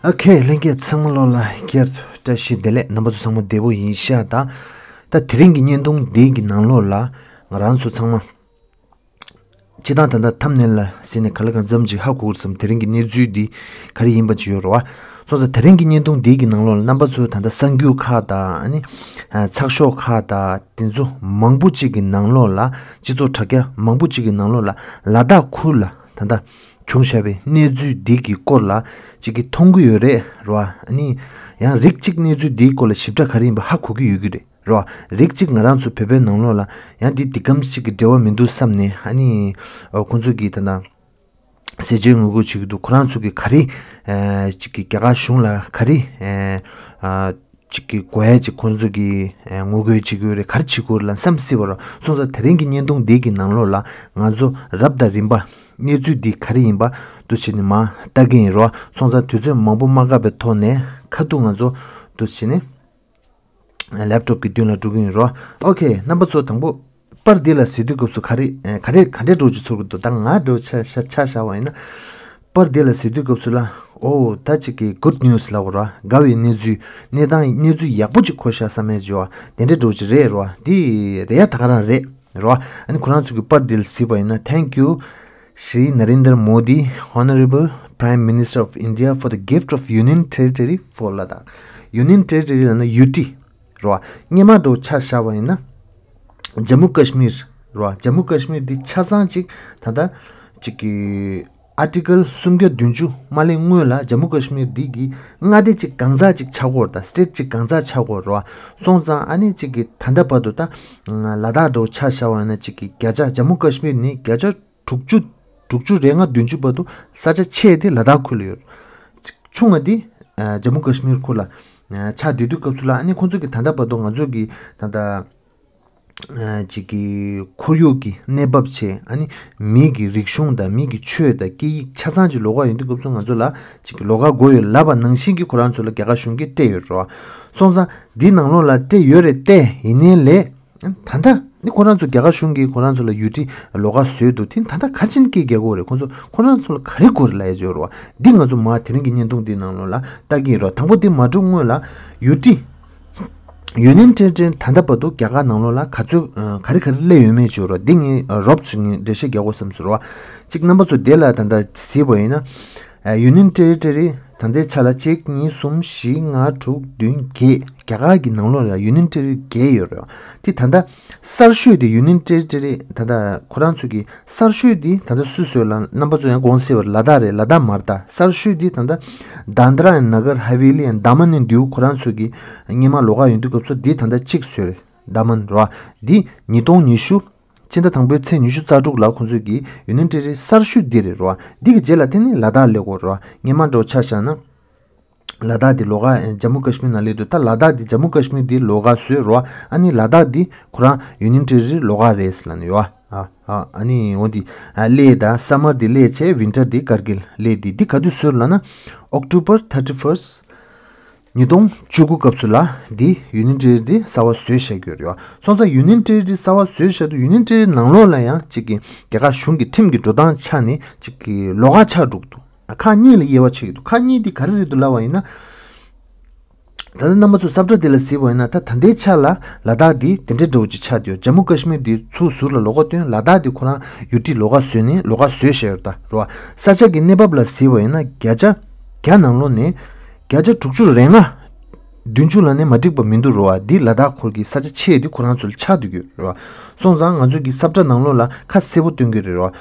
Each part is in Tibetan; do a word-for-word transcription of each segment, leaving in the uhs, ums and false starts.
ཨོ་ཁེ། ལྷན་རྒྱས་ཚང་མ་ལོ་ལ་བསྐྱར་དུ་བཀྲ་ཤིས་བདེ་ལེགས། རྣམ་པ་ཚོ་ཚང་མ་བདེ་པོ་ཡིན་ཤག་ད་ད་དེ་རིང་གི་བརྙན་ཐུང་འདི་གི་ནང་ལོགས་ལ་ང་རང་ཚོ་ཚང་མ་སྤྱི་བཏང་ད་ལྟ་ཐམ་ནེལ་ལ་གཟིགས་ནས་ག་ལ་གང་འཚམ་ཅིག་ཧ་གོ་གི་རེད་བསམ། དེ་རིང་གི་གནས་ཚུལ་འདི་ག་རེ་ཡིན་པ་ཅིག་ཡོད་རེད་བ། སོང་ཙང་དེ་རིང་གི་བརྙན་ཐུང་འདི་གི་ནང་ལོགས་ལ་རྣམ་པ་ཚོས་ད་ལྟ་གསར་འགྱུར་ཁག་དང་ཨ་ནི་ཚགས་ཤོག་ཁག་དང་དེ་ཚོ་མང་པོ་ཅིག་གི་ནང་ལོགས་ལ་སྤྱི་ཚོགས་དྲ་རྒྱ་མང་པོ་ཅིག་གི་ནང་ལོགས་ལ་ལ་དྭགས་ཁུལ་ལ་ད་ལྟ་བྱུང་བཞག་པའི་གནས་ཚུལ་འདི་གི་སྐོར་ལ་ཅིག་གི་མཐོང་གི་ཡོད་རེད་རེད་བ། ཨ་ནི་ཡང་རིགས་གཅིག་གནས་ཚུལ་འདིའི་སྐོར་ལ་ཞིབ་ཕྲ་ག་རེ་ཡིན་པ་ཧ་གོ་གི་ཡོད་ཀྱི་རེད་རེད་བ། རིགས་གཅིག་ང་རང་ཚོ་བོད་པའི་ནང་ལོགས་ལ་ཡང་འདི་འདི་གམ་གཅིག་གི་འབྲེལ་བ་མི་འདུག་བསམ་ནས་ཨ་ནི་ཁོང་ཚོ་གི་ད་ལྟ་ཟས་བཅད་ངོ་རྒོལ་བྱེད་ཀྱི་འདུག་ཁོ་རང་ཚོ་གི་ག་རེ་ཅིག་གི་རྒྱ་གར་གཞུང་ལ་ག་རེ་ཅིག་གི་དགོས་ཡ་ཅིག་ཁོང་ཚོ་གི་ངོ་རྒོལ་བྱེད་ཀྱི་ཡོད་རེད། ག་རེ་བྱེད་དགོས་རེད་ལ་བསམ་སྲིད་པ་རེད། སོང་ཙང་དེ་རིང་གི་བརྙན་ཐུང་འདི་གི་ནང་ལོགས་ལ་ང་ཚོ་རབ་དང་རིམ་པ་གནས་ཚུལ་འདི་ག་རེ་ཡིན་པ་འདུག་བྱས་ནས་མར་ལྟ་གི་ཡིན་རོ། སོང་ཙང་དུས་ཚོད་མང་པོ་མ་བཀག་པའི་ཐོག་ནས་ཁ་ཐུག་ང་ཚོ་འདུག་བྱས་ནས་ལེབ་ཊོབ་ཀྱི་མདུན་ལ་འགྲོ་གི་ཡིན་རོ། ཨོ་ཁེ། རྣམ་པ་ཚོ་དང་པོ་པར་འདི་ལ་གཟིགས་དུས་སྐབས་སུ་ག་རེ་ག་རེ་ག་འདྲའི་འདྲ་བོ་ཅིག་ཚོར་གི་འདུག་ད་ང་འདྲ་བོ་ཆ་ཆ་ཆ་བཞག་པ་ཡིན་ན། པར་འདི་ལ་གཟིགས་དུས་སྐབས་སུ་ལ། ཨོ་ད་ཅིག་གི་གུཌ་ནིའུ་སི་ལབ་དགོས་ར། དགའ་བའི་གནས་ཚུལ། གནས་སྟངས་གནས་ཚུལ་ཡག་པོ་ཅིག་གོ་ཤག་བསམ་ཡས་བྱས་པ་དེ་འདྲའི་འདྲ་བོ་ཅིག་རེད་ར། འདི་རེད་ཡ། ད་ག་རང་རེད་ར། ཨ་ནི་ཁོ་རང་ཚོ་གི་པར་འདི་ལ་གཟིགས་པ་ཡིན་ན། Thank you Shri Narendra Modi, Honorable Prime Minister of India, for the gift of Union Territory for Ladakh. Union Territory ལབ་ན་ཡུ་ཊི་ར། སྔོན་མ་འདྲ་བོ་ཆ་བཞག་པ་ཡིན་ན། ཇམ་མུ་ཀ་ཤི་མིར་ར། ཇམ་མུ་ཀ་ཤི་མིར་འདི་ཆ་ཚང་ཅིག་ད་ལྟ་ཅིག་གི་ཨར་ཊི་ཀལ་སུམ་བརྒྱ་བདུན་ཅུ་མ་སླེབས་སྔོན་ལ་ཇམ་མུ་ཀ་ཤི་མིར་འདི་གི་མངའ་སྡེ་ཅིག་གང་ཟག་ཅིག་ཆགས་ཀྱི་ཡོད་རེད། ད་སི་ཊེཊ་ཅིག་གང་ཟག་ཆགས་ཀྱི་ཡོད་རེད་བ། སོང་ཙང་ཨ་ནི་ཅིག་གི་ད་ལྟ་བར་དུ་ད་ལ་དྭགས་འདྲ་བོ་ཆ་བཞག་པ་ཡིན་ན་ཅིག་གི་བརྒྱ་ཆ་ཇམ་མུ་ཀ་ཤི་མིར་ནི་བརྒྱ་ཆ་དྲུག་ཅུ་དྲུག་ཅུ་རེ་ལྔ་བདུན་ཅུ་བར་དུ་ས་ཆ་ཆེ་དེ་ལ་དྭགས་ཁུལ་ལ་ཡོད། ཅིག་ཆུང་བ་དེ་ཨ་ཇམ་མུ་ཀ་ཤི་མིར་ཁུལ་ལ་ཨ་ཆགས་བསྡད་དུས་སྐབས་སུ་ལ། ཨ་ནི་ཁོང་ཚོ་གི་ད་ལྟ་བར་དུ་ང་ཚོ་གི་ད་ལྟ་ཨ་ཅིག་གི་ཁོར་ཡུག་གི་གནས་བབ་བྱས། ཨ་ནི་མི་གི་རིག་གཞུང་དང་མི་གི་ཆོས་དང་སྐད་ཡིག་ཆ་ཚང་ཅིག་ལོགས་ཀ་ཡོང་དུས་སྐབས་སུ་ང་ཚོ་ལ་ཅིག་གི་ལོགས་ཀ་དགོས་ཡོད་ལབ་པ་ནང་བཞིན་གྱི་ཁོ་རང་ཚོ་ལ་རྒྱ་གར་གཞུང་གིས་སྤྲད་ཡོད་རེད་བ། སོང་ཙང་འདི་ནང་ལོགས་ལ་སྤྲད་ཡོད་རེད་དེ། ཡིན་ནའི་ལས། ད་ལྟ་ནི་ཁོ་རང་ཚོ་རྒྱ་གར་གཞུང་གིས་ཁོ་རང་ཚོ་ལ་ཡུ་ཊི་ལོགས་ཀ་བཟོས་འདུག་དེ་ད་ལྟ་ག་ཅིན་སྐད་རྒྱག་གི་ཡོད་རེད། ཁོ་ཚོ་ཁོ་རང་ཚོ་ལ་ག་རེ་དགོས་རེད་ལབ་ཡ་ཅིག་ཡོད་རེད་བ། འདི་ང་ཚོ་མར་དེ་རིང་གི་བརྙན་ཐུང་འདིའི་ནང་ལོགས་ལ་ལྟ་གི་ཡིན་རོ། དང་པོ་འདི་མ་འགྲོ་སྔོན་ལ་ཡུ་ཊི་ཡུ་ནི་ཡན་ཊེ་རི་ཊོ་རི་ད་ལྟ་བར་དུ་རྒྱ་གར་ནང་ལོགས་ལ་ག་ཚོད་ཨ་ག་རེ་ག་རེ་སླེབས་ཡོད་མེད་ཅིག་ཡོད་རོ། འདི་ངས་ཨ་རོབ་ཅིག་ངས་འགྲེལ་བཤད་རྒྱག་དགོས་བསམ་སོང་རོ། གཅིག་རྣམ་པ་ཚོ་དེ་ལ་ད་ལྟ་གཟིགས་པ་ཡིན་ན། ཨ་ཡུ་ནི་ཡན་ཊེ་རི་ཊོ་རི་ད་ལྟའི་ཆ་ལ་གཅིག་གཉིས་གསུམ་བཞི་ལྔ་དྲུག་བདུན་བརྒྱད། རྒྱ་གར་གྱི་ནང་ལོགས་ལ་ཡུ་ནི་ཡན་ཊེ་རི་ཊོ་རི་བརྒྱད་ཡོད་རེད། དེ་ད་ལྟ་གསར་ཤོས་དེ་ཡུ་ནི་ཡན་ཊེ་རི་ཊོ་རི་ད་ལྟ་ཁོ་རང་ཚོ་གི་གསར་ཤོས་དེ་ད་ལྟ་སུ་བཟོས་ལ་རྣམ་པ་ཚོ་ཡང་དགོངས་སྲིད་པ་ལ་དྭགས་རེད། ལ་དྭགས་མ་རེད། ད་གསར་ཤོས་དེ་ད་ལྟ་དཱ་དྲ་ཨེན་ཌི་ནཱ་གར་ཧ་ཝེ་ལི་ཨེན་ཌི་དཱ་མན་ཨེན་ཌི་ཌིའུ་ཁོ་རང་ཚོ་གི་སྔོན་མ་ལོགས་ཀ་ཡོང་དུས་སྐབས་སུ་དེ་ད་ལྟ་གཅིག་བཟོས་རེད། དཱ་མན་རེད་བ། དེ་ཉིས་སྟོང་ཉི་ཤུ་སྤྱི་ཟླ་དང་པོའི་ཚེས་ཉི་ཤུ་རྩ་དྲུག་ལ་ཁོང་ཚོས་ཀྱི་ཡུ་ནི་ཡན་ཊེ་རི་ཊོ་རི་གསར་ཤོས་འདི་རེད་རོ། འདི་གི་རྗེས་ལ་དེ་ནི་ལ་དྭགས་སླེབས་ཀྱི་ཡོད་རོ། སྔོན་མ་འདྲ་བོ་ཆ་བཞག་ན། ལ་དྭགས་འདི་ལོགས་ཀ་ཇམ་མུ་ཀ་ཤི་མིར་ནང་སླེབས་འདུག་ད་ལ་དྭགས་འདི་ཇམ་མུ་ཀ་ཤི་མིར་འདི་ལོགས་ཀ་བཟོས་རོ། ཨ་ནི་ལ་དྭགས་འདི་ཁོ་རང་ཡུ་ནི་ཡན་ཊེ་རི་ཊོ་རི་ལོགས་ཀ་རེད་ཟེར་ལབ་ནས་ཡོད། ཨ་ཨ་ཨ་ནི་འོ་འདི་ཨ་སླེབས་ད་སམ་མར་འདི་སླེབས་བྱས་ཝིན་ཊར་འདི་ཀར་གིལ་སླེབས་འདི། འདི་ག་དུས་བཟོས་ལབ་ན། ཨོག་ཊོ་བར་ཐར་ཊི་ཕར་སི་ཊི། ཉིས་སྟོང་བཅུ་དགུ་སྐབས་སུ་ལ་འདི་ཡུ་ནི་ཡན་ཊེ་རི་ཊོ་རི་འདི་གསར་པ་བཟོས་བཞག་གི་ཡོད་རེད་བ། སོང་ཙང་ཡུ་ནི་ཡན་ཊེ་རི་ཊོ་རི་འདི་གསར་པ་བཟོས་བཞག་དུས་ཡུ་ནི་ཡན་ཊེ་རི་ཊོ་རི་ནང་ལོགས་ལ་ཡང་གཅིག་གི་རྒྱ་གར་གཞུང་གི་ཁྲིམས་ཀྱི་འགྲོ་སྟངས་ཆ་ནས་གཅིག་གི་ལོགས་ཀ་ཆགས་འགྲོ་གི་འདུག་ཁག་གཉིས་ལ་དབྱེ་བ་ཕྱེ་གི་འདུག་ཁག་གཉིས་འདི་ག་རེ་རེད་འདུག་ལབ་པ་ཡིན་ན། ད་ལྟ་རྣམ་པ་ཚོས་ས་བཀྲ་འདི་ལ་གཟིགས་པ་ཡིན་ན། ད་ད་ལྟའི་ཆ་ལ་ལ་དྭགས་འདི་དེ་འདྲའི་འདྲ་བོ་ཅིག་ཆགས་བསྡད་ཡོད། ཇམ་མུ་ཀ་ཤི་མིར་འདི་ཚུར་ཟུར་ལ་ལོགས་ཀ་བཏོན། ལ་དྭགས་འདི་ཁོ་རང་ཡུ་ཊི་ལོགས་ཀ་བཟོས་ནས་ལོགས་ཀ་བཟོས་བཞག་ཡོད་ད་རེད་བ། ས་ཆ་གི་གནས་བབ་ལ་གཟིགས་པ་ཡིན་ན་བརྒྱ་ཆ་བརྒྱ་ནང་ལོགས་ནས་བརྒྱ་ཆ་དྲུག་ཅུ་རེ་ལྔ། བདུན་ཅུ་ལབ་ནས་མ་འགྲིག་པ་མི་འདུག་རེད་བ། འདི་ལ་དྭགས་ཁུལ་གྱི་ས་ཆ་ཆེ་འདི་ཁོ་རང་ཚོ་ལ་ཆགས་བསྡད་ཀྱི་ཡོད་རེད་བ། སོང་ཙང་ང་ཚོ་གི་ས་བཀྲ་ནང་ལོགས་ལ་ཁ་གསལ་པོ་སྟོན་གྱི་རེད་རེད་བ།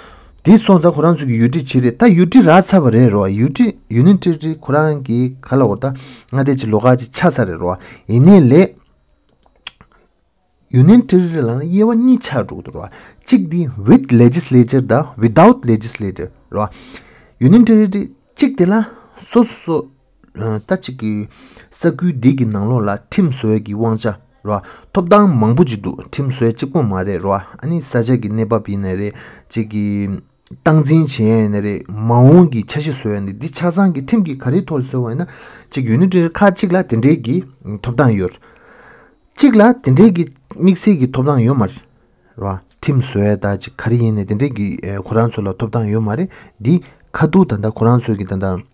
འདི་སོང་ཙང་ཁོ་རང་ཚོ་གི་ཡུ་ཊི་ཇི་རེད། ད་ཡུ་ཊི་རག་ཚར་བ་རེད་རེད་བ། ཡུ་ཊི་ཡུ་ནི་ཡན་ཊེ་རི་ཊོ་རི་ཁོ་རང་གི་ག་ལབ་དགོས་རེད། ད་མངའ་སྡེ་གཅིག་ལོགས་ཀ་གཅིག་ཆགས་ཚར་རེད་རེད་བ། ཡིན་ནའི་ལས། ཡུ་ནི་ཡན་ཊེ་རི་ཊོ་རི་ལབ་ན་དབྱེ་བ་གཉིས་ཆགས་འགྲོ་གི་འདུག་རེད་བ། གཅིག་དེ་with legislature དང་without legislature རེད་བ། ཡུ་ནི་ཡན་ཊེ་རི་ཊོ་རི་གཅིག་དེ་ལ་སོ་སོ་སོ་ཨ་ད་གཅིག་གི་ས་ཁུལ་འདི་གི་ནང་ལོགས་ལ་ཁྲིམས་བཟོ་ཡས་ཀྱི་དབང་ཆ་རེད་བ། ཐོབ་ཐང་མང་པོ་ཅིག་འདུག་ཁྲིམས་བཟོ་ཡས་གཅིག་པོ་མ་རེད་རེད་བ། ཨ་ནི་ས་ཆ་གི་གནས་བབ་ཡིན་ནའི་རེད། གཅིག་གི་སྟངས་འཛིན་བྱེད་ཡས་ཡིན་ནའི་རེད། མ་འོངས་ཀྱི་འཆར་གཞི་བཟོ་ཡས་ནི་འདི་ཆ་ཚང་གི་ཁྲིམས་ཀྱི་ག་རེའི་ཐོག་ལ་བཟོས་པ་ཡིན་ན། གཅིག་ཡུ་ནི་ཡན་ཊེ་རི་ཊོ་རི་ཁག་གཅིག་ལ་དེ་འདྲའི་གི་ཐོབ་ཐང་ཡོད། གཅིག་ལ་དེ་འདྲའི་གི་དམིགས་བསལ་གྱི་ཐོབ་ཐང་ཡོད་མ་རེད། རེད་བ། ཁྲིམས་བཟོ་ཡས་ད་ཅིག་ག་རེ་ཡིན་ནའི་དེ་འདྲའི་གི་ཨེ་ཁོ་རང་ཚོ་ལ་ཐོབ་ཐང་ཡོད་མ་རེད། འདི་ཁ་ཐུག་ད་ལྟ་ཁོ་རང་ཚོའི་གི་ད་ལྟ་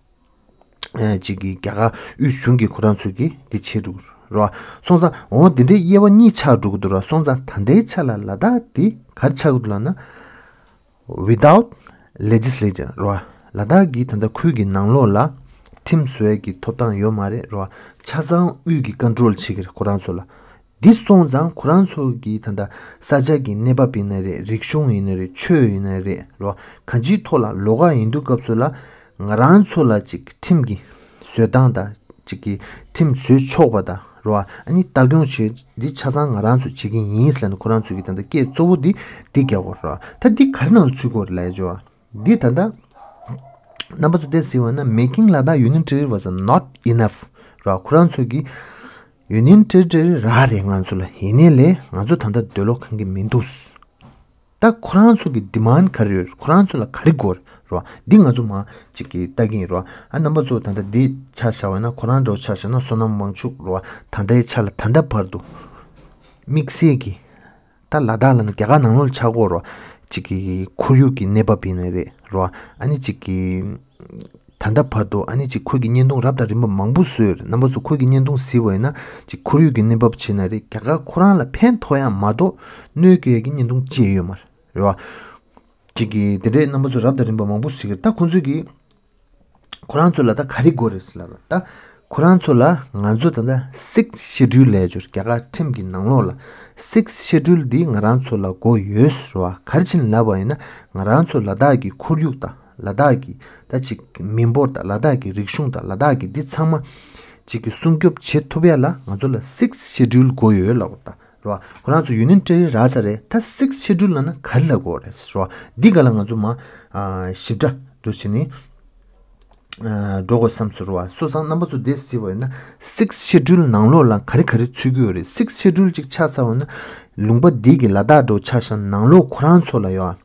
ཅིག་གི་རྒྱ་གར་དབུས་གཞུང་གི་ཁོ་རང་ཚོས་ཀྱི་འདི་བྱེད་འགྲོ་གི་རེད་བ། སོང་ཙང་འོ་འདི་འདྲའི་དབྱེ་བ་གཉིས་ཆགས་འགྲོ་གི་འདུག་ར། སོང་ཙང་ད་ལྟའི་ཆ་ལ་ལ་དྭགས་འདི་ག་རེ་ཆགས་ཀྱི་འདུག་ལབ་ན། Without legislature རེད་བ། ལ་དྭགས་ཀྱི་ད་ལྟ་ཁུལ་གྱི་ནང་ལོགས་ལ་ཁྲིམས་བཟོ་ཡས་ཀྱི་ཐོབ་ཐང་ཡོད་མ་རེད་རེད་བ། ཆ་ཚང་དབུས་ཀྱི་ཀོན་ཊོལ་བྱེད་ཀྱི་རེད་ཁོ་རང་ཚོ་ལ། འདི་སོང་ཙང་ཁོ་རང་ཚོ་གི་ད་ལྟ་ས་ཆ་གི་གནས་བབ་ཡིན་ན་རེད། རིག་གཞུང་ཡིན་ན་རེད། ཆོས་ཡིན་ན་རེད་རེད་བ། གང་ཅིའི་ཐོག་ལ་ལོགས་ཀ་ཡིན་དུས་སྐབས་སུ་ལ་ང་རང་ཚོ་ལ་ཅིག་ཁྲིམས་ཀྱི་བཟོ་སྟངས་དང་ཅིག་གི་ཁྲིམས་བཟོས་ཆོག་པ་དང་རེད་བ། ཨ་ནི་ལྟ་སྐྱོང་བྱེད་འདི་ཆ་ཚང་ང་རང་ཚོ་བྱེད་ཀྱི་ཡིན་ཟེར་ནས་ཁོ་རང་ཚོ་གི་ད་ལྟ་སྐད་གཙོ་བོ་འདི་འདི་རྒྱག་དགོས་རེད་བ། ད་འདི་ག་རེ་ནང་ལ་ཚུད་དགོས་རེད་ལབ་ཡ་ཅོ། འདི་ད་ལྟ་རྣམ་པ་ཚོ་དེ་ཟེར་བ་ན་making Ladakh union territory was not enough ར། ཁོ་རང་ཚོ་གི་union territory རག་རེད་ང་ཚོ་ལ། ཡིན་ནའི་ལས་ང་ཚོ་ད་ལྟ་འདོད་བློ་ཁེངས་ཀྱི་མི་འདུག་ད་ཁོ་རང་ཚོ་གི་demand ག་རེ་ཡོད། ཁོ་རང་ཚོ་ལ་ག་རེ་དགོས་རེད་ར། འདི་ང་ཚོ་མ་ཅིག་གི་ལྟ་གི་ཡིན་ར། ཨ་རྣམ་པ་ཚོ་ད་ལྟ་འདི་ཆ་བཞག་པ་ན་ཁོ་རང་འདྲ་བོ་ཆ་བཞག་ན་བསོད་ནམས་དབང་ཕྱུག་ར། ད་ལྟའི་ཆ་ལ་ད་ལྟ་བར་དུ་དམིགས་བསལ་གྱི་ད་ལ་དྭགས་ལ་ནི་རྒྱ་གར་ནང་ལོགས་ལ་ཆགས་ཀྱི་ཡོད་རེད་བ། ཅིག་གི་ཁོར་ཡུག་གི་གནས་བབ་ཡིན་ན་རེད་རེད་བ། ཨ་ནི་ཅིག་གི་ད་ལྟ་བར་དུ་ཨ་ནི་ཅིག་ཁོས་ཀྱི་བརྙན་ཐུང་རབ་དང་རིམ་པ་མང་པོ་བཟོས་ཡོད་རེད། རྣམ་པ་ཚོ་ཁོས་ཀྱི་བརྙན་ཐུང་གཟིགས་པ་ཡིན་ན་ཅིག་ཁོར་ཡུག་གི་གནས་བབ་བྱས་ན་རེད། རྒྱ་གར་ཁོ་རང་ལ་ཕན་ཐོགས་ཡ་མ་གཏོགས་གནོད་སྐྱེལ་གྱི་བརྙན་ཐུང་ཅི་ཡང་ཡོད་མ་རེད་རེད་བ། ཅིག་གི་དེ་འདྲའི་རྣམ་པ་ཚོ་རབ་དང་རིམ་པ་མང་པོ་གཟིགས་ཀྱི་རེད། ད་ཁོང་ཚོས་ཀྱི་ཁོ་རང་ཚོ་ལ་ད་ག་རེ་དགོས་རེད་ཟེར་ལབ་ན། ད་ཁོ་རང་ཚོ་ལ་ང་ཚོ་ད་ལྟ་Sixth Schedule ལབ་ཡ་ཅིག་ཡོད་རེད། རྒྱ་གར་ཁྲིམས་ཀྱི་ནང་ལོགས་ལ་Sixth Schedule འདི་ང་རང་ཚོ་ལ་དགོས་ཡོད་ཟེར་བ། ག་རེ་བྱས་ནས་ལབ་པ་ཡིན་ན་ང་རང་ཚོ་ལ་དྭགས་ཀྱི་ཁོར་ཡུག་དང་ལ་དྭགས་ཀྱི་ད་ཅིག་མི་འབོར་དང་ལ་དྭགས་ཀྱི་རིག་གཞུང་དང་ལ་དྭགས་ཀྱི་འདི་ཚང་མ་ཅིག་གི་སྲུང་སྐྱོབ་བྱེད་ཐུབ་ཡ་ལ་ང་ཚོ་ལ་Sixth Schedule དགོས་ཡོད་ལབ་པ་ད། རེད་བ། ཁོ་རང་ཚོ་Union Territory རག་ཚར་རེད། ད་Sixth Schedule ལབ་ན་ག་རེ་ལབ་དགོས་རེད་ཟེར་བ། འདི་ག་ལ་ང་ཚོ་མ་ཨ་ཞིབ་ཕྲ་འདུག་བྱས་ནས་ཨ་འགྲོ་དགོས་བསམ་ཟེར་བ། སོ་སོ་རྣམ་པ་ཚོ་དེ་གཟིགས་པ་ཡིན་ན་Sixth Schedule ནང་ལོགས་ལ་ག་རེ་ག་རེ་ཚུད་ཀྱི་ཡོད་རེད། Sixth Schedule ཅིག་ཆགས་ཚར་བ་ན་ལུང་པ་འདི་གི་ལ་དྭགས་འགྲོ་ཆ་བཞག་ནང་ལོགས་ཁོ་རང་ཚོ་ལ་ཡོད།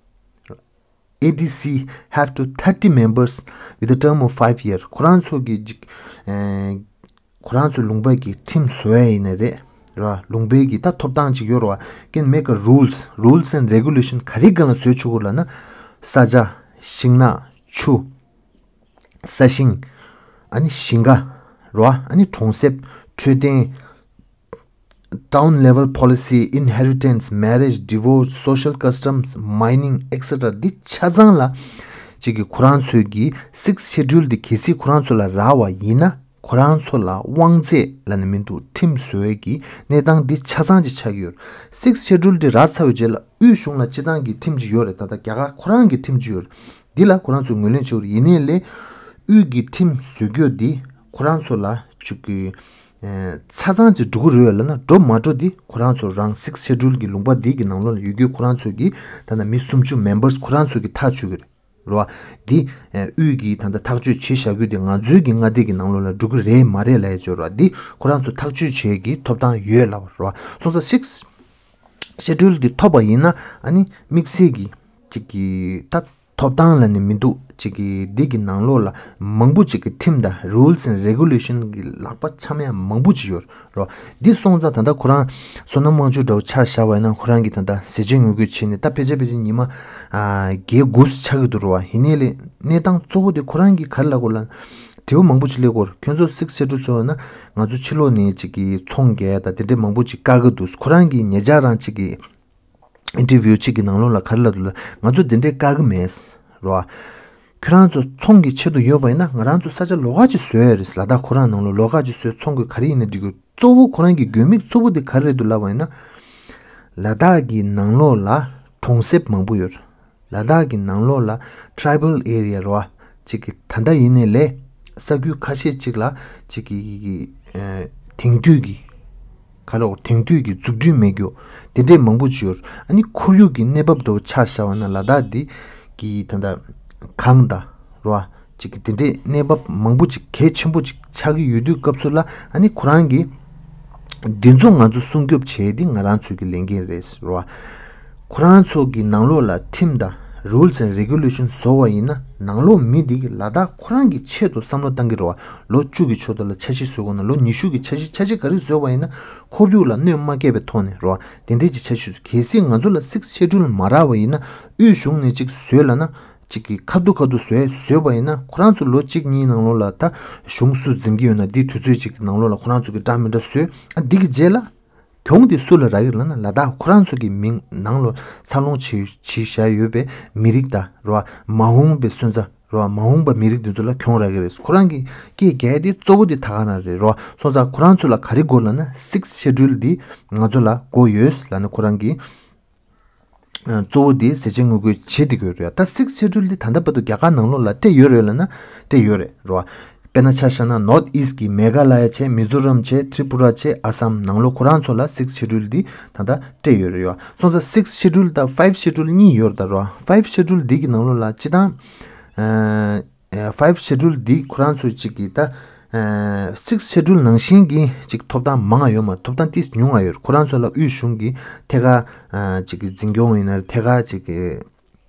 A D C have to thirty members with a term of five year. ཁོ་རང་ཚོ་གི་ཅིག་ཨེ་ཁོ་རང་ཚོ་ལུང་པ་གི་ཁྲིམས་བཟོ་ཡ་ཡིན་ན་རེད་ར། ལུང་པའི་གི་ད་ཐོབ་ཐང་ཅིག་ཡོད་ར་བ། Can make a rules, rules and regulation ག་རེ་གང་ལ་བཟོས་ཆོག་གི་ལབ་ན། ས་ཆ། ཤིང་ནགས། ཆུ། ས་ཞིང་། ཨ་ནི་ཞིང་ཁ་ར་བ། ཨ་ནི་གྲོང་གསེབ། འཕྲོད་བསྟེན། Town level policy, inheritance, marriage, divorce, social customs, mining, et cetera འདི་ཆ་ཚང་ལ་ཅིག་གི་ཁོ་རང་ཚོའི་གི་Sixth Schedule འདི་གལ་སྲིད་ཁོ་རང་ཚོ་ལ་རག་པ་ཡིན་ན་ཁོ་རང་ཚོ་ལ་དབང་ཚད་ལབ་ནས་མི་འདུག་ཁྲིམས་བཟོ་ཡས་ཀྱི་གནས་སྟངས་འདི་ཆ་ཚང་ཅིག་ཆགས་ཀྱི་ཡོད་རེད། Sixth Schedule འདི་རག་ཚར་བའི་རྗེས་ལ་དབུས་གཞུང་ལ་སྤྱི་བཏང་གི་ཁྲིམས་ཅིག་ཡོད་རེད། ད་ལྟ་རྒྱ་གར་ཁོ་རང་གི་ཁྲིམས་ཅིག་ཡོད་རེད། འདི་ལ་ཁོ་རང་ཚོས་ངོས་ལེན་བྱེད་དགོས་རེད། ཡིན་ནའི་ལས་དབུས་ཀྱི་ཁྲིམས་བཟོ་རྒྱུ་འདི་ཁོ་རང་ཚོ་ལ་ཅིག་གི་ཆ་ཚང་ཅིག་འགྲོ་གི་རེད་ལབ་ན་འགྲོ་མ་འགྲོ་འདི་ཁོ་རང་ཚོ་རང་Sixth Schedule གི་ལུང་པ་འདི་གི་ནང་ལོགས་ལ་ཡོད་རྒྱུ་ཁོ་རང་ཚོ་གི་ད་ལྟ་མི་སུམ་ཅུ་members ཁོ་རང་ཚོ་གི་ཐག་གཅོད་ཀྱི་རེད་ར་བ། འདི་དབུས་ཀྱི་ད་ལྟ་ཐག་གཅོད་བྱེད་བཞག་རྒྱུ་འདི་ང་ཚོའི་གི་མངའ་སྡེ་གི་ནང་ལོགས་ལ་འགྲོ་གི་རེད་མ་རེད་ལབ་ཡ་ཅིག་ཡོད་ར་བ། འདི་ཁོ་རང་ཚོ་ཐག་གཅོད་བྱེད་ཀྱི་ཐོབ་ཐང་ཡོད་ལབ་པ་ར་བ། སོང་ཙང་Sixth Schedule འདི་ཐོབ་པ་ཡིན་ན་ཨ་ནི་དམིགས་བསལ་གྱི་ཅིག་གི་ད་ཐོབ་ཐང་ལབ་ནས་མི་འདུག་ཅིག་གི་འདི་གི་ནང་ལོགས་ལ་མང་པོ་ཅིག་གི་ཁྲིམས་དང་rules and regulation གི་ལག་པ་འཆང་ཡ་མང་པོ་ཅིག་ཡོད་རེད། འདི་སོང་ཙང་ད་ལྟ་ཁོ་རང་བསོད་ནམས་དབང་ཕྱུག་འདྲ་བོ་ཆ་བཞག་པ་ཡིན་ན་ཁོ་རང་གི་ད་ལྟ་ཟས་བཅད་ངོས་བགོས་བྱས་ནས་ད་ཕལ་ཆེར་ཕལ་ཆེར་ཉི་མ་ཨ་བརྒྱད་དགུ་ཆགས་ཀྱི་འདུག་ར་བ། ཡིན་ནའི་ལས་གནས་སྟངས་གཙོ་བོ་དེ་ཁོ་རང་གིས་ག་རེ་ལབ་དགོས་ལབ་དྲི་བ་མང་པོ་ཅིག་སླེབས་ཀྱི་ཡོད་རེད། ཁྱོད་ཚོ་Sixth Schedule ཚོ་ཡིན་ན་ང་ཚོ་ཕྱི་ལོགས་ནས་ཅིག་གི་ཚོང་རྒྱག་ཡ་དང་དེ་འདྲས་མང་པོ་ཅིག་བཀག་གི་འདུག་ཁོ་རང་གིས་ཉེ་ཆར་རང་ཅིག་གི interview གཅིག་གི་ནང་ལོགས་ལ་ག་རེ་ལབ་འདུག་ལབ་ན་ང་ཚོ་དེ་འདྲའི་བཀག་གི་མེད་ར་བ། ཁྱོད་རང་ཚོ་ཚོང་གི་ཆེད་དུ་ཡོད་པ་ཡིན་ན་ང་རང་ཚོ་ས་ཆ་ལོགས་ཀ་ཅིག་བཟོས་ཡོད་རེད། ལ་དྭགས་ཁོ་རང་ནང་ལོགས་ལོགས་ཀ་ཅིག་བཟོས་ཚོང་གི་ག་རེ་ཡིན་ན་འགྲིག་གི་གཙོ་བོ་ཁོ་རང་གི་དགོས་དམིགས་གཙོ་བོ་དེ་ག་རེ་རེད་འདུག་ལབ་པ་ཡིན་ན། ལ་དྭགས་ཀྱི་ནང་ལོགས་ལ་གྲོང་གསེབ་མང་པོ་ཡོད་རེད། ལ་དྭགས་ཀྱི་ནང་ལོགས་ལ་tribal area ར་བ། ཅིག་གི་ད་ལྟ་ཡིན་ནའི་ལས་ས་ཁུལ་ཁ་ཤས་ཅིག་ལ་ཅིག་གི་ཨ་དེང་དུས་ཀྱི་ག་ལ་འོ་དེང་དུས་ཀྱི་འཛུགས་སྐྲུན་མེད་རྒྱུ་དེ་འདྲས་མང་པོ་ཅིག་ཡོད་རེད། ཨ་ནི་ཁོར་ཡུག་གི་གནས་བབ་འདྲ་བོ་ཆ་བཞག་པ་ན་ལ་དྭགས་འདི་གི་ད་ལྟ་གངས་དང་ར་བ་ཅིག་གི་དེ་འདྲས་གནས་བབ་མང་པོ་ཅིག་གལ་ཆེན་པོ་ཅིག་ཆགས་ཀྱི་ཡོད་དུས་སྐབས་སུ་ལ་ཨ་ནི་ཁོ་རང་གི་འདི་ཚོ་ང་ཚོ་སྲུང་སྐྱོབ་བྱེད་འདི་ང་རང་ཚོའི་གི་ལས་འགན་རེད་ར་བ། ཁོ་རང་ཚོ་གི་ནང་ལོགས་ལ་ཁྲིམས་དང་rules and regulation བཟོ་བ་ཡིན་ན་ནང་ལོགས་མི་འདི་གི་ལ་དྭགས་ཁོ་རང་གི་ཆེད་དུ་བསམ་བློ་བཏང་གི་རེད་བ། ལོ་བཅུ་གི་ཆེད་དུ་ལ་འཆར་གཞི་བཟོ་དགོས་ན་ལོ་ཉི་ཤུ་གི་འཆར་གཞི་འཆར་གཞི་ག་རེ་བཟོས་པ་ཡིན་ན་ཁོར་ཡུག་ལ་གནོད་མ་སྐྱེལ་བའི་ཐོག་ནས་རེད་བ། དེ་འདྲས་ཀྱི་འཆར་གཞི་བཟོ། གལ་སྲིད་ང་ཚོ་ལ་Sixth Schedule མ་རག་པ་ཡིན་ན་དབུས་གཞུང་ནས་ཅིག་བཟོས་ལབ་ན། ཅིག་གི་ཁ་བསྡུ་ཁ་བསྡུ་བཟོས་བཟོས་པ་ཡིན་ན། ཁོ་རང་ཚོ་ལོ་གཅིག་གཉིས་ནང་ལོགས་ལ་ད་གཞུང་སུ་འཛིན་གྱི་ཡོད་ན། འདི་དུས་ཚོད་ཅིག་གི་ནང་ལོགས་ལ་ཁོ་རང་ཚོ་གི་འདྲ་མི་འདྲ་བཟོས། ཨ་འདི་གི་རྗེས་ལ་གྱོང་དེ་སུ་ལ་རག་གི་རེད་ལབ་ན། ལ་དྭགས་ཁོ་རང་ཚོ་གི་མིང་ནང་ལོགས་འཚར་ལོངས་བྱེད་བྱེད་བཞག་ཡོད་པའི་མི་རིགས་དང་རོ། མ་འོངས་པའི་སོན་རྩ་རོ། མ་འོངས་པ་མི་རིགས་འདི་ཚོ་ལ་གྱོང་རག་གི་རེད། ཁོ་རང་གི་སྐད་རྒྱག་ཡ་དེ་གཙོ་བོ་དེ་ད་ག་རང་རེད་རོ། སོང་ཙང་ཁོ་རང་ཚོ་ལ་ག་རེ་དགོས་ལབ་ན། Sixth Schedule འདི་ང་ཚོ་ལ་དགོས་ཡོད་ལབ་ནས་ཁོ་རང་གི་གཙོ་བོ་དེ་ཟས་བཅད་དངུལ་དགོས་བྱེད་དེ་དགོས་རེད། ད་Sixth Schedule འདི་ད་ལྟ་བར་དུ་རྒྱ་གར་ནང་ལོགས་ལ་སྤྲད་ཡོད་རེད་ལབ་ན། སྤྲད་ཡོད་རེད་རོ། དཔེར་ན་ཆ་བཞག་ན་North East གི་མེ་ག་ལ་ཡ་བྱས། མི་ཛོ་རམ་བྱས། ཏྲི་པུ་ར་བྱས། ཨ་སམ་ནང་ལོགས་ཁོ་རང་ཚོ་ལ་Sixth Schedule འདི་ད་ལྟ་སྤྲད་ཡོད་རེད་ཡོ། སོང་ཙང་Sixth Schedule དང་Fifth Schedule གཉིས་ཡོད་རེད་ད་རོ། Fifth Schedule འདི་གི་ནང་ལོགས་ལ་སྤྱི་བཏང་ཨ་ཨ་Fifth Schedule འདི་ཁོ་རང་ཚོ་གཅིག་གི་ད་ཨ་Sixth Schedule ནང་བཞིན་གྱི་ཅིག་ཐོབ་ཐང་མང་ང་ཡོད་མ་རེད། ཐོབ་ཐང་ཏིས་ཉུང་ང་ཡོད་རེད། ཁོ་རང་ཚོ་ལ་དབུས་གཞུང་གི་ཐད་ཀར་ཨ་ཅིག་གི་འཛིན་སྐྱོང་ཡིན་ན་རེད། ཐད་ཀར་ཅིག་གི་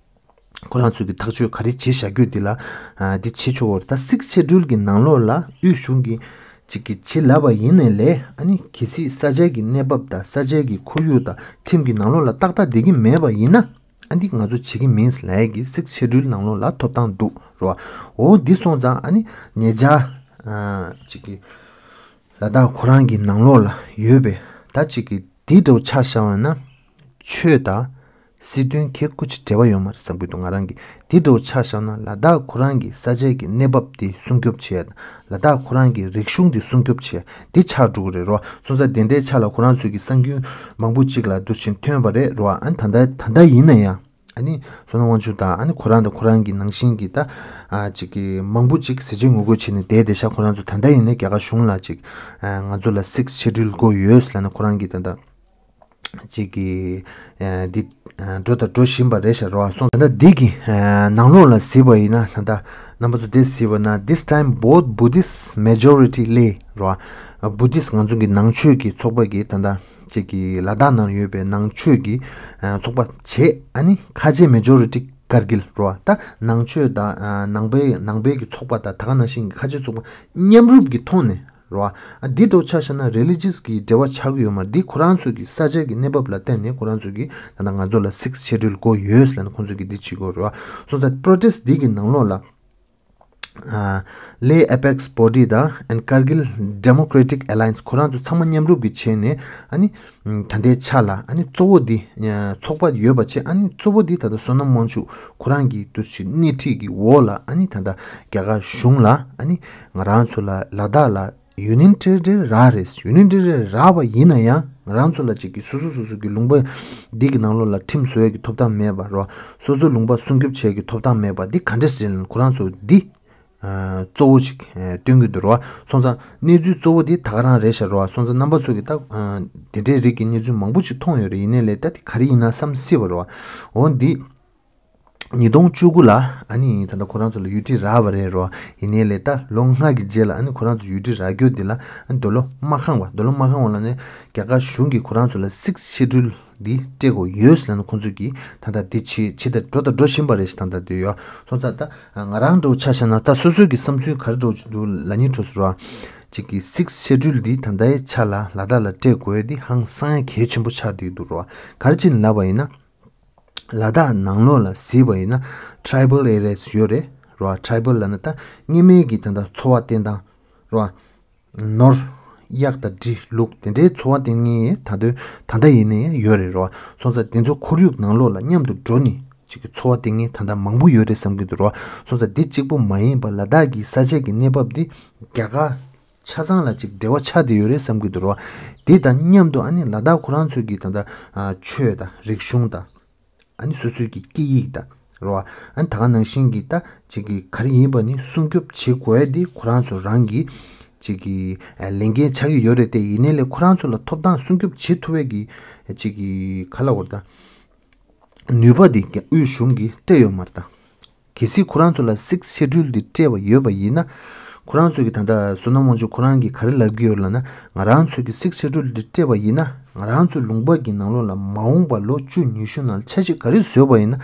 ཁོ་རང་ཚོ་གི་ཐག་གཅོད་ག་རེ་བྱེད་བཞག་རྒྱུ་འདི་ལ་ཨ་འདི་བྱེད་ཆོག་གི་རེད། ད་Sixth Schedule གི་ནང་ལོགས་ལ་དབུས་གཞུང་གི་ཅིག་གི་བྱེད་ལབ་པ་ཡིན་ནའི་ལས། ཨ་ནི་གལ་སྲིད་ས་ཆ་གི་གནས་བབ་དང་ས་ཆ་གི་ཁོར་ཡུག་དང་ཁྲིམས་ཀྱི་ནང་ལོགས་ལ་ཏག་ཏག་བསྡད་ཀྱི་མེད་པ་ཡིན་ན། ཨ་འདི་ང་ཚོ་བྱེད་ཀྱི་མིན་ལབ་ཡ་གི་Sixth Schedule ནང་ལོགས་ལ་ཐོབ་ཐང་འདུག་རོ། འོ་འདི་སོང་ཙང་ཨ་ནི་ཉེ་ཆར་ཨ་ཅིག་གི་ལ་དྭགས་ཁོ་རང་གི་ནང་ལོགས་ལ་ཡོད་པའི་ད་ཅིག་གི་འདི་འདྲ་བོ་ཆ་བཞག་པ་ན། ཆོས་དང་སྲིད་དོན་གྱི་སྐུ་ཅི་འབྲེལ་བ་ཡོད་མ་རེད་བསམ་གྱི་འདུག་ང་རང་གིས་འདི་འདྲ་བོ་ཆ་བཞག་ན། ལ་དྭགས་ཁོ་རང་གི་ས་ཆའི་གི་གནས་བབ་དེ་སྲུང་སྐྱོབ་བྱེད་ཡ་དང་། ལ་དྭགས་ཁོ་རང་གི་རིག་གཞུང་དེ་སྲུང་སྐྱོབ་བྱེད་ཡ་དེ་ཆགས་འགྲོ་གི་རེད་རོ། སོང་ཙང་དེ་འདྲའི་ཆ་ལ་ཁོ་རང་ཚོས་ཀྱི་གསར་འགྱུར་མང་པོ་ཅིག་ལ་འདུག་བཞིན་ཐོན་པ་རེད་རོ། ཨ་ནི་ད་ལྟ་ད་ལྟ་ཡིན་ན་ཡང་། ཨ་ནི་བསོད་ནམས་དབང་ཕྱུག་དང་། ཨ་ནི་ཁོ་རང་དང་ཁོ་རང་གི་ནང་བཞིན་གྱི་ད་ཨ་ཅིག་གི་མང་པོ་ཅིག་ཟས་བཅད་དངུལ་དགོས་བྱས་ནས་བསྡད་བསྡད་ཤག་ཁོ་རང་ཚོ་ད་ལྟ་ཡིན་ན་རྒྱ་གར་གཞུང་ལ་ཅིག་ཨ་ང་ཚོ་ལ་Sixth Schedule དགོས་ཡོད་ལབ་ནས་ཁོ་རང་གིས་ད་ལྟ་ཅིག་གི་ཨ་འདི་ཨ་འགྲོ་དང་འགྲོ་བཞིན་པ་རེད་ཤག་རོ། སོང་ཙང་ད་འདི་གི་ཨ་ནང་ལོགས་ལ་གཟིགས་པ་ཡིན་ན། ད་ལྟ་རྣམ་པ་ཚོ་འདི་གཟིགས་པ་ན། This time both Buddhist majority lay རོ། Buddhist ང་ཚོ་གི་ནང་ཆོས་ཀྱི་ཚོགས་པ་གི་ད་ལྟ་ཅིག་གི་ལ་དྭགས་ནང་ཡོད་པའི་ནང་ཆོས་ཀྱི་ཨ་ཚོགས་པ་བྱས། ཨ་ནི་ཁ་ཆེ་མེ་ཇོ་རི་ཊི་ཀར་གིལ་རོ། ད་ནང་ཆོས་དང་ཨ་ནང་པའི་ནང་པའི་གི་ཚོགས་པ་དང་ད་ག་ནང་བཞིན་གྱི་ཁ་ཆེ་ཚོགས་པ་མཉམ་རུབ་ཀྱི་ཐོག་ནས་རོ། ཨ་འདི་འདྲ་བོ་ཆ་བཞག་ན་རི་ལི་ཇི་ཡས་ཀྱི་འབྲེལ་བ་ཆགས་ཀྱི་ཡོད་མ་རེད། འདི་ཁོ་རང་ཚོ་གི་ས་ཆ་གི་གནས་བབ་ལ་བརྟེན་ནས་ཁོ་རང་ཚོ་གི་ད་ལྟ་ང་ཚོ་ལ་Sixth Schedule དགོས་ཡོད་ལབ་ནས་ཁོང་ཚོ་གི་འདི་བྱེད་དགོས་རོ། སོང་ཙང་པྲོ་ཊེ་སི་འདི་གི་ནང་ལོགས་ལ། ཨ་Lay Apex Body དང་and Kargil Democratic Alliance ཁོ་རང་ཚོ་ཚང་མ་མཉམ་རུབ་ཀྱིས་བྱས་ནས། ཨ་ནི་ད་ལྟའི་ཆ་ལ་ཨ་ནི་གཙོ་བོ་འདི་ཨ་ཚོགས་པ་ཡོད་པ་བྱས། ཨ་ནི་གཙོ་བོ་འདི་ད་ལྟ་བསོད་ནམས་དབང་ཕྱུག་ཁོ་རང་གི་འདུ་ཤེས་སྣེ་ཁྲིད་ཀྱི་འོག་ལ། ཨ་ནི་ད་ལྟ་རྒྱ་གར་གཞུང་ལ་ཨ་ནི་ང་རང་ཚོ་ལ་ལ་དྭགས་ལ་Union Territory རག་རེད། Union Territory རག་པ་ཡིན་ན་ཡང་ང་རང་ཚོ་ལ་ཅིག་གི་སོ་སོ་སོ་སོ་གི་ལུང་པ་འདི་གི་ནང་ལོགས་ལ་ཁྲིམས་བཟོ་ཡས་ཀྱི་ཐོབ་ཐང་མེད་པ་རོ། སོ་སོ་ལུང་པ་སྲུང་སྐྱོབ་བྱེད་ཡས་ཀྱི་ཐོབ་ཐང་མེད་པ་འདི་ག་འདྲས་ཟེར་ན། ཁོ་རང་ཚོ་འདི་ཨ་གཙོ་བོ་ཅིག་ཨ་སྟོན་གྱི་འདུག་རོ། སོང་ཙང་གནས་ཚུལ་གཙོ་བོ་འདི་ད་ག་རང་རེད་ཤག་རོ། སོང་ཙང་རྣམ་པ་ཚོ་གི་ད་ཨ་དེ་འདྲའི་རིགས་ཀྱི་གནས་ཚུལ་མང་པོ་ཅིག་མཐོང་ཡོད་རེད། ཡིན་ནའི་ལས་ད་དེ་ག་རེ་ཡིན་ན་བསམ་སྲིད་པ་རོ། འོ་འདི་ཉིས་སྟོང་བཅུ་དགུ་ལ་ཨ་ནི་ད་ལྟ་ཁོ་རང་ཚོ་ལ་ཡུལ་སྲིད་རག་པ་རེད་རོ། ཡིན་ནའི་ལས་ད་ལོ་ལྔ་གི་རྗེས་ལ་ཨ་ནི་ཁོ་རང་ཚོ་ཡུལ་སྲིད་རག་རྒྱུ་འདི་ལ་ཨ་ནི་འདོད་བློ་མ་ཁེངས་པ། འདོད་བློ་མ་ཁེངས་པ་ལབ་ནས་རྒྱ་གར་གཞུང་གིས་ཁོ་རང་ཚོ་ལ་Sixth Schedule འདི་སྤྲད་དགོས་ཡོད་ཟེར་ནས་ཁོང་ཚོས་ཀྱིས་ད་ལྟ་འདི་བྱེད་བྱེད་དང་འགྲོ་དང་འགྲོ་བཞིན་པ་རེད་ཤག་ད་ལྟ་འདི་ཡོད། སོང་ཙང་ད་ང་རང་འདྲ་བོ་ཆ་བཞག་ན། ད་སོ་སོའི་གི་བསམ་ཚུལ་ག་རེ་འདྲ་བོ་ཅིག་འདུག་ལབ་ཉིན་འཕྲོ་སོ་ར། གཅིག་གི་Sixth Schedule འདི་ད་ལྟའི་ཆ་ལ་ལ་དྭགས་ལ་སྤྲད་དགོས་ཡ་འདི་ཧང་སང་ཡ་གལ་ཆེན་པོ་ཆགས་བསྡད་འདུག་རོ། ག་རེ་བྱས་ནས་ལབ་པ་ཡིན་ན། ལ་དྭགས་ནང་ལོགས་ལ་གཟིགས་པ་ཡིན་ན་Tribal Areas ཡོད་རེད་རོ། Tribal ལབ་ན་ད་སྔོན་མའི་གི་ད་ལྟ་འཚོ་བ་བསྟེན་སྟངས་རོ། ནོར། གཡག་དང་འབྲི་ལུག་དེ་འདྲའི་འཚོ་བ་བསྟེན་མཁན་ད་དུང་ད་ལྟ་ཡིན་ནའི་ཡོད་རེད་རོ། སོང་ཙང་དེ་ཚོ་ཁོར་ཡུག་ནང་ལོགས་ལ་མཉམ་དུ་འགྲོ་ནས་ཅིག་གི་འཚོ་བ་བསྟེན་མཁན་ད་ལྟ་མང་པོ་ཡོད་རེད་བསམ་གྱི་འདུག་རོ། སོང་ཙང་འདི་གཅིག་པུ་མ་ཡིན་པ་ལ་དྭགས་ཀྱི་ས་ཆ་གི་གནས་བབ་འདི་རྒྱ་གར་ཆ་ཚང་ལ་ཅིག་འབྲེལ་བ་ཆགས་བསྡད་ཡོད་རེད་བསམ་གྱི་འདུག་རོ། དེ་དང་མཉམ་དུ་ཨ་ནི་ལ་དྭགས་ཁོ་རང་ཚོའི་གི་ད་ལྟ་ཨ་ཆོས་དང་རིག་གཞུང་དང་། ཨ་ནི་སོ་སོའི་གི་སྐད་ཡིག་དང་རོ། ཨ་ནི་ད་ག་ནང་བཞིན་གྱི་ད་ཅིག་གི་ག་རེ་ཡིན་པ་ནི་སྲུང་སྐྱོབ་བྱེད་དགོས་ཡ་དེ་ཁོ་རང་ཚོ་རང་གི་ཅིག་གི་ཨ་ལས་འགན་ཆགས་ཀྱི་ཡོད་རེད་དེ། ཡིན་ནའི་ལས་ཁོ་རང་ཚོ་ལ་ཐོབ་ཐང་སྲུང་སྐྱོབ་བྱེད་ཐུབ་པའི་གི་ཅིག་གི་ག་ལབ་དགོས་རེད་ད། ནུས་པ་དེ་དབུས་གཞུང་གིས་སྤྲད་ཡོད་མ་རེད་ད། གལ་སྲིད་ཁོ་རང་ཚོ་ལ་Sixth Schedule འདི་སྤྲད་པ་ཡོད་པ་ཡིན་ན། ཁོ་རང་ཚོ་གི་ད་ལྟ་བསོད་ནམས་དབང་ཕྱུག་ཁོ་རང་གིས་ག་རེ་ལབ་ཀྱི་ཡོད་ལབ་ན། ང་རང་ཚོ་གི་Sixth Schedule འདི་སྤྲད་པ་ཡིན་ན། ང་རང་ཚོ་ལུང་པ་གི་ནང་ལོགས་ལ་མ་འོངས་པ་ལོ་བཅུ་ཉི་ཤུ་ནང་ལ་འཆར་གཞི་ག་རེ་བཟོས་པ་ཡིན་ན།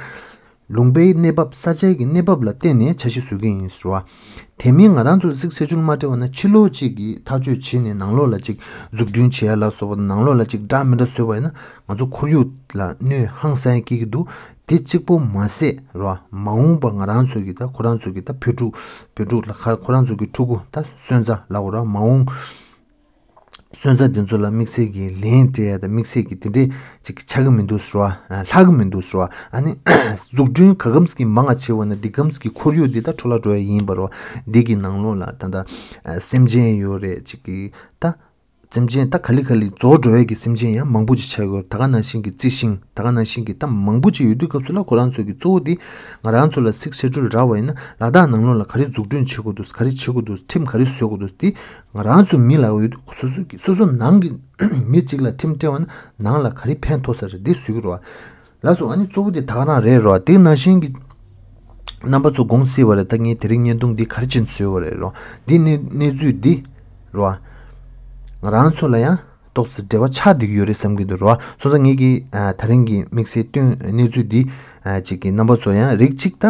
ལུང་པའི་གནས་བབ་ས་ཆའི་གི་གནས་བབ་ལ་བརྟེན་ནས་འཆར་གཞི་བཟོ་གི་ཡིན་ཟེར་བ། དེ་མིན་ང་རང་ཚོ་སིགས་སེ་ཌུལ་མ་སྤྲད་པ་ན་ཕྱི་ལོགས་གཅིག་གིས་ཐག་གཅོད་བྱས་ནས་ནང་ལོགས་ལ་གཅིག་འཛུགས་སྐྲུན་བྱེད་ཡ་ལ་སོགས་པ་ནང་ལོགས་ལ་གཅིག་འདྲ་མི་འདྲ་བཟོས་པ་ཡིན་ན་ང་ཚོ་ཁོར་ཡུག་ལ་གནོད་ཧང་སང་སྐྱེ་གི་འདུག་དེ་གཅིག་པོ་མ་ཟད་རེད་བ། མ་འོངས་པ་ང་རང་ཚོ་གི་ད་ཁོ་རང་ཚོ་གི་ད་བོད་ཕྲུག་བོད་ཕྲུག་ལ་ཁ་ཁོ་རང་ཚོ་གི་ཕྲུ་གུ་ད་སོན་རྩ་ལབ་དགོས་རེད་བ། མ་འོངས་སོན་རྩ་དེ་ཚོ་ལ་དམིགས་བསལ་གྱི་ལན་སྤྲད་ཡ་དང་དམིགས་བསལ་གྱི་དེ་འདྲས་ཅིག་ཆགས་ཀྱི་མི་འདུག་ཟེར་བ། ལྷག་གི་མི་འདུག་ཟེར་བ། ཨ་ནི་འཛུགས་སྐྲུན་ག་གམ་གྱི་མང་ང་ཆེ་བ་ན་འདི་གམ་གྱི་ཁོར་ཡུག་འདི་ད་འཕྲོ་བརླག་འགྲོ་ཡ་ཡིན་པ་རེད་བ། འདི་གི་ནང་ལོགས་ལ་ད་ད་སེམས་ཅན་ཡོད་རེད་ཅིག་གི་ད། སེམས་ཅན་ད་ག་ལེ་ག་ལེ་རྫོགས་འགྲོ་ཡས་ཀྱི་སེམས་ཅན་ཡང་མང་པོ་ཅིག་ཆགས་ཡོད། ད་ག་ནང་བཞིན་གྱི་རྩི་ཤིང་ད་ག་ནང་བཞིན་གྱི་ད་མང་པོ་ཅིག་ཡོད་དུས་སྐབས་སུ་ལ་ཁོ་རང་ཚོ་གི་གཙོ་བོ་དེ་ང་རང་ཚོ་ལ་སིགས་སེ་ཌུལ་རག་པ་ཡིན་ན་ལ་དྭགས་ནང་ལོགས་ལ་ག་རེ་འཛུགས་སྐྲུན་བྱེད་དགོས་འདུག་ག་རེ་བྱེད་དགོས་འདུག་ཁྲིམས་ག་རེ་བཟོ་དགོས་འདུག་དེ་ང་རང་ཚོ་མི་ལ་ཡོད་དུས་སོ་སོ་གི་སོ་སོ་ནང་གི་མི་གཅིག་ལ་ཁྲིམས་སྤྲད་པ་ན་ནང་ལ་ག་རེ་ཕན་ཐོགས་ས་རེད་དེ་བཟོ་གི་རེད་བ། ལགས་སོ། ཨ་ནི་གཙོ་བོ་དེ་ད་ག་རང་རེད་རོ། དེ་ནང་བཞིན་གྱི་རྣམ་པ་ཚོ་དགོངས་སྲིད་པ་རེད། ད་ངས་དེ་རིང་བརྙན་ཐུང་འདི་ག་རེ་བྱས་ནས་བཟོས་པ་རེད་རོ། འདི་གནས་གནས་ཚུལ་འདི་རོ། ང་རང་ཚོ་ལ་ཡང་ཏོག་ཙམ་འབྲེལ་བ་ཆགས་བསྡད་ཀྱི་ཡོད་རེད་བསམ་གྱི་འདུག་རོ། སོང་ཙང་ངེད་ཀྱིས་ཨ་ད་རིང་གི་དམིགས་བསལ་སྟོན་གནས་ཚུལ་འདི་ཨ་ཅིག་གི་རྣམ་པ་ཚོ་ཡང་རིགས་གཅིག་ད་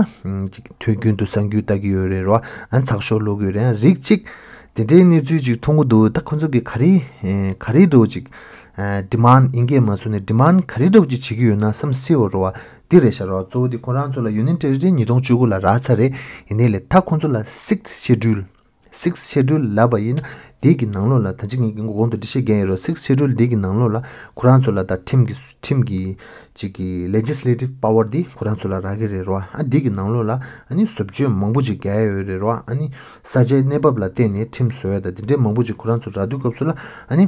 ཅིག་དུས་རྒྱུན་དུ་གསར་འགྱུར་ལྟ་གི་ཡོད་རེད་རོ། ཨ་ཚགས་ཤོག་ཀློག་གི་ཡོད་རེད། ཡང་རིགས་གཅིག་དེ་འདྲའི་གནས་ཚུལ་ཅིག་མཐོང་གི་འདུག་ད་ཁོ་ཚོ་གི་ག་རེ་ཨ་ག་རེ་འདྲ་བོ་ཅིག་ཌི་མན་ཌི་ཡིན་གྱི་མ་སོང་ནས་ཌི་མན་ཌི་ག་རེ་འདྲ་བོ་ཅིག་བྱེད་ཀྱི་ཡོད་ན་བསམ་སྲིད་པ་རེད་བ། འདི་རེད་ཤག་རོ། གཙོ་བོ་འདི་ཁོ་རང་ཚོ་ལ་ཡུ་ནི་ཡན་ཊེ་རི་ཊི་ཉིས་སྟོང་བཅུ་དགུ་ལ་རག་ཚར་རེད། ཡིན་ནའི་ལས་ད་ཁོ་ཚོ་ལ་སིགས་སེ་ཌུལ་སིགས་སེ་ཌུལ་ལབ་པ་ཡིན་ན་འདི་གི་ནང་ལོགས་ལ་ད་ཅི་ངས་གོང་དུ་འགྲེལ་བཤད་རྒྱག་ཡོད་རོ། སིགས་སེ་ཌུལ་འདི་གི་ནང་ལོགས་ལ་ཁོ་རང་ཚོ་ལ་ད་ཁྲིམས་ཀྱི་ཁྲིམས་ཀྱི་ཅིག་གི་ལེ་ཇི་སི་ལེ་ཊིབ་པ་ཝར་འདི་ཁོ་རང་ཚོ་ལ་རག་གི་རེད་རོ། ཨ་འདི་གི་ནང་ལོགས་ལ་ཨ་ནི་བཟོ་བཅོས་མང་པོ་ཅིག་རྒྱག་ཡ་ཡོད་རེད་རོ། ཨ་ནི་ས་ཆའི་གནས་བབ་ལ་བརྟེན་ནས་ཁྲིམས་བཟོ་ཡ་དང་དེ་འདྲའི་མང་པོ་ཅིག་ཁོ་རང་ཚོ་རག་དུས་སྐབས་སུ་ལ་ཨ་ནི།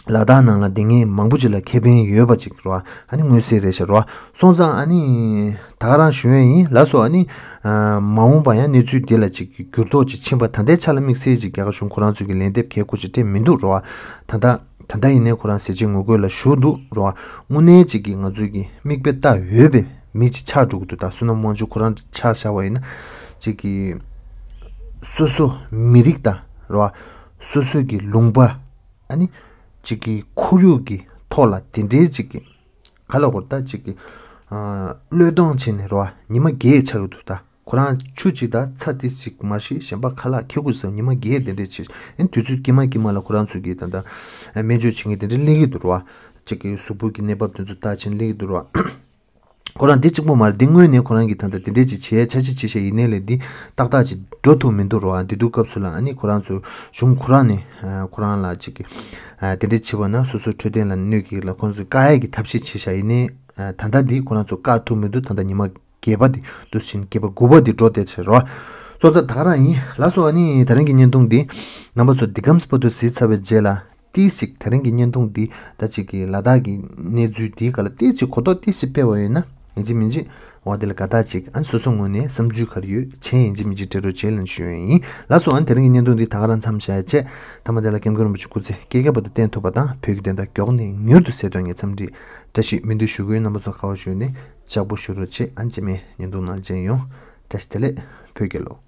ལ་དྭགས་ནང་ལ་སྡོད་མཁན་མང་པོ་ཅིག་ལ་ཁེ་ཕན་ཡོད་པ་ཅིག་རེད་བ། ཨ་ནི་མངོན་གསལ་རེད་ཤག་རེད་བ། སོང་ཙང་ཨ་ནི་ད་ག་རང་ཞུ་ཡས་ཡིན་ལགས་སོ། ཨ་ནི་ཨ་མ་འོངས་པ་ཡང་གནས་ཚུལ་འདི་ལ་ཅིག་འགྱུར་ལྡོག་ཅིག་ཕྱིན་པ་ད་ལྟའི་ཆ་ལ་དམིགས་བསལ་ཅིག་རྒྱ་གར་གཞུང་ཁོ་རང་ཚོ་གི་ལན་འདེབས་གལ་ཁོ་ཅིག་སྤྲད་མི་འདུག་རེད་བ། ད་ལྟ་ད་ལྟ་ཡིན་ནའི་ཁོ་རང་ཟས་བཅད་ངོ་རྒོལ་ལ་ཞུགས་འདུག་རེད་བ། དངོས་གནས་ཅིག་གི་ང་ཚོའི་གི་མིག་དཔེ་ལྟ་འོས་པའི་མི་ཅིག་ཆགས་འགྲོ་གི་འདུག་ད་བསོད་ནམས་དབང་ཕྱུག་ཁོ་རང་ཆ་བཞག་པ་ཡིན་ན་ཅིག་གི་སོ་སོ་མི་རིགས་དང་རེད་བ། སོ་སོ་གི་ལུང་པ། ཨ་ནི་ཅིག་གི་ཁོར་ཡུག་གི་ཐོག་ལ་དེ་འདྲའི་ཅིག་གི་ག་ལ་གོ་ད་ཅིག་གི་ཨ་བློས་གཏོང་བྱས་ནས་རེད་བ། ཉི་མ་བརྒྱད་ཆགས་ཀྱི་འདུག་ད་ཁོ་རང་ཆུ་གཅིག་དང་ཚྭ་ཏིས་ཅིག་མ་ཤི་གཞན་པ་ཁ་ལག་ཁྱེར་དགོས་བསམ་ཉི་མ་བརྒྱད་དེ་འདྲས་བྱས། ཨ་ནི་དུས་ཚོད་དཀྱིལ་མ་དཀྱིལ་མ་ལ་ཁོ་རང་ཚོ་གི་ད་ད་སྨན་བཅོས་བྱེད་མཁན་དེ་འདྲས་སླེབས་ཀྱི་འདུག་རེད་བ། ཅིག་གི་གཟུགས་པོ་གི་གནས་བབ་དེ་ཚོ་ལྟ་བྱས་ནས་སླེབས་ཀྱི་འདུག་རེད་བ། ཁོ་རང་འདི་གཅིག་པོ་མ་རེད། འདི་སྔོན་ནས་ཁོ་རང་གིས་ད་ལྟ་དེ་འདྲས་ཅིག་བྱས་འཆར་གཞི་བྱས་བཞག་ཡིན་ནའི་ལས་འདི་ཏག་ཏག་ཅིག་འགྲོ་ཐུབ་མི་འདུག་རོ། ཨ་འདི་དུས་སྐབས་སུ་ལ་ཨ་ནི་ཁོ་རང་ཚོ་གཞུང་ཁོ་རང་ནས་ཨ་ཁོ་རང་ལ་ཅིག་གི་ཨ་དེ་འདྲས་བྱས་པ་ན་སོ་སོའི་འཕྲོད་བསྟེན་ལ་གནོད་ཀྱི་ལ་ཁོ་ཚོས་བཀག་ཡས་ཀྱི་ཐབས་ཤེས་བྱས་བཞག་ཡིན་ནའི་ཨ་ད་ལྟ་འདི་ཁོ་རང་ཚོ་བཀག་ཐུབ་མི་འདུག་ད་ལྟ་ཉི་མ་བརྒྱད་པ་འདི་འདུག་ཕྱིན་བརྒྱད་པ་དགུ་པ་འདི་འགྲོ་བསྡད་ཚར་རོ། སོ་ཙང་ད་ག་རང་ཡིན་ལགས་སོ། ཨ་ནི་ད་རིང་གི་བརྙན་ཐུང་འདི་རྣམ་པ་ཚོ་འདི་གམ་སྤོ་ཏོ་གཟིགས་ཚར་བའི་རྗེས་ལ། ཏིས་ཞིག་དེ་རིང་གི་བརྙན་ཐུང་འདི་ད་ཅིག་གི་ལ་དྭགས་ཀྱི་གནས་ཚུལ་འདིའི་སྐོར་ལ་ཏིས་ཞིག་གོ་རྟོགས་ཏིས་ཞིག་སྤེལ་བ་ཡོད་ན་ཡིན་གཅིག་མིན་གཅིག་འོ་དེ་ལ་དགའ་རྟགས་ཅིག་ཨ་ནི་སོ་སོ་ངོས་ནས་བསམ་ཚུལ་ག་རེ་ཡོད་མཆན་ཡིན་གཅིག་མིན་གཅིག་སྤྲད་རོགས་བྱེད་ལབ་ཞུ་ཡ་ཡིན་ལགས་སོ། ཨ་ནི་དེ་རིང་གི་བརྙན་ཐུང་འདི་ད་ག་རང་མཚམས་བཞག་ཡ་བྱས། མཐའ་མ་དེ་ལ་སྐྱབས་མགོན་རིན་པོ་ཆེ་སྐུ་ཚེ་བསྐལ་བརྒྱ་བར་དུ་བརྟན་ཐུབ་པ་དང་བོད་ཀྱི་བདེན་མཐའ་མགྱོགས་ནས་མྱུར་དུ་གསལ་ཐུབ་ངེས་འཚམས་འདྲི་བཀྲ་ཤིས་སྨོན་འདུན་ཞུ་གི་ཡོད། རྣམ་པ་ཚོ་དགའ་བ་ཞུས་ནས་ལྕགས་པོ་ཞུ་རོགས་བྱེད། ཨ་ནི་རྗེས་མའི་བརྙན་ཐུང་ནང་མཇལ་ཡོང་། བཀྲ་ཤིས་བདེ་ལེགས། བོད་རྒྱལ་ལོ།